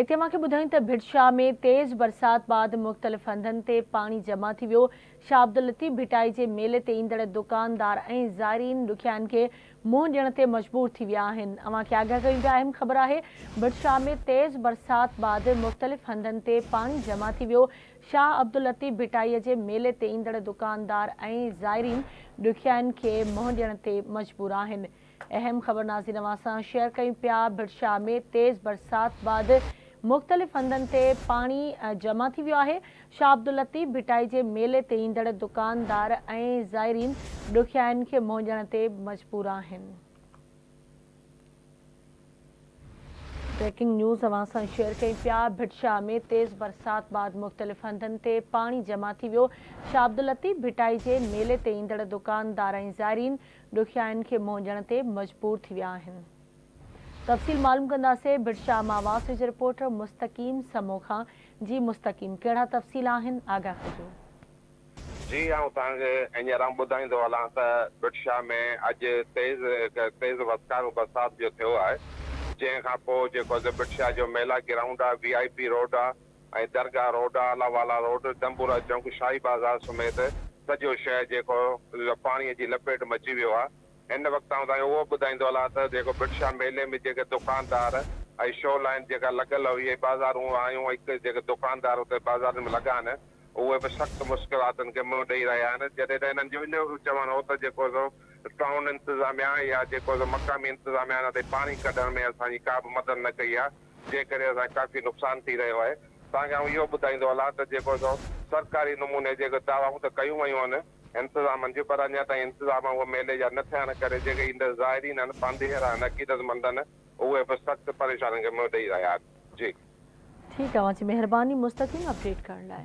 اتي اوهان کي ٻڌايون ته ڀٽ شاهه ۾ تيز برسات بعد مختلف هنڌن تي پاڻي جمع ٿي ويو. شاهه عبداللطيف ڀٽائي جي ميلي تي ايندڙ دڪاندار ۽ زائرين ڏکيائين کي منهن ڏيڻ تي مجبور ٿي ويا آهن. اوهان کي آگاهه ڪيون پيا اهم خبر آهي ڀٽ شاهه ۾ تيز برسات بعد مختلف هنڌن تي پاڻي جمع ٿي ويو. شاهه عبداللطيف ڀٽائي جي ميلي تي ايندڙ دڪاندار ۽ زائرين ڏکيائين کي منهن ڏيڻ تي مجبور آهن. اهم خبر ناظرين اوهان سان شيئر ڪيون پيا ڀٽ شاهه ۾ تيز برسات بعد مختلف هنڌن تي پاڻي جمع ٿي ويو آهي شاهه عبداللطيف ڀٽائي جي ميلي تي ايندڙ دڪاندار ۽ زائرين ڏکيائين کي منهن ڏيڻ تي مجبور آهن. بريڪنگ نيوز اوهان سان شيئر ڪيون پيا ڀٽ شاهه ۾ تيز برسات بعد مختلف هنڌن تي پاڻي جمع ٿي ويو شاهه عبداللطيف ڀٽائي جي ميلي تي ايندڙ دڪاندار ۽ زائرين ڏکيائين کي منهن ڏيڻ تي مجبور ٿي ويا آهن. تفصيل معلوم ڪنداسين ڀٽ شاهه مان آواز نيوز رپورٽر مستقيم سمون کان جي مستقيم ڪهڙا تفصيل آهن آگاهه ڪجو. جي آئون توهان کي هينئر آئون ٻڌائيندو هلان ته ڀٽ شاهه ۾ اڄ تيز هڪ تيز وسڪارو برسات جو ٿيو آهي جنهن کان پوء جيڪو سو ڀٽ شاهه جو ميلا گرائونڊ آ وي آء پي روڊ آ ۽ درگاهه روڊ، آلا والا روڊ، دنبورا چونڪ، شاهي بازار سميت سڄو شهر جيڪو پاڻي جي لپيٽ ۾ اچي ويو آهي. هن وقت آئون توهان کي اهو به ٻڌائيندو هلان ته جيڪو ڀٽ شاهه ميلي ۾ جيڪي دڪاندار ۽ شو لائين جيڪا لڳل هئي ۽ بازارون آيون ۽ جيڪي دڪاندار اتي بازارن ۾ لڳا آهن اهي به سخت مشڪلاتن کي منهن ڏئي رهيا آهن جڏهن ته هنن جو اهو چوڻ هو ته جيڪو سو ٽائون انتظاميا يا جيڪو سو مقامي انتظاميا هن تي پاڻي ڪڍڻ ۾ اسان جي ڪا به مدد نه ڪئي آهي. جنهن ڪري اسان کي ڪافي نقصان ٿي رهيو آهي. توهان کي آئون اهو ٻڌائيندو هلان ته جيڪو سو سرڪاري نموني جيڪي دعوائون ته ڪيون ويون آهن انتظامن جون پر اڃا تائين انتظام اهي ميلي جا نه ٿيڻ ڪري جيڪي ايندڙ زائرين آهن، پانڌيئڙا آهن، عقيدتمند آهن اهي به سخت پريشانين کي منهن ڏئي رهيا آهن. جي. ٺيڪ اوهان جي مهرباني مستقيم اپڊيٽ ڪرڻ لاء.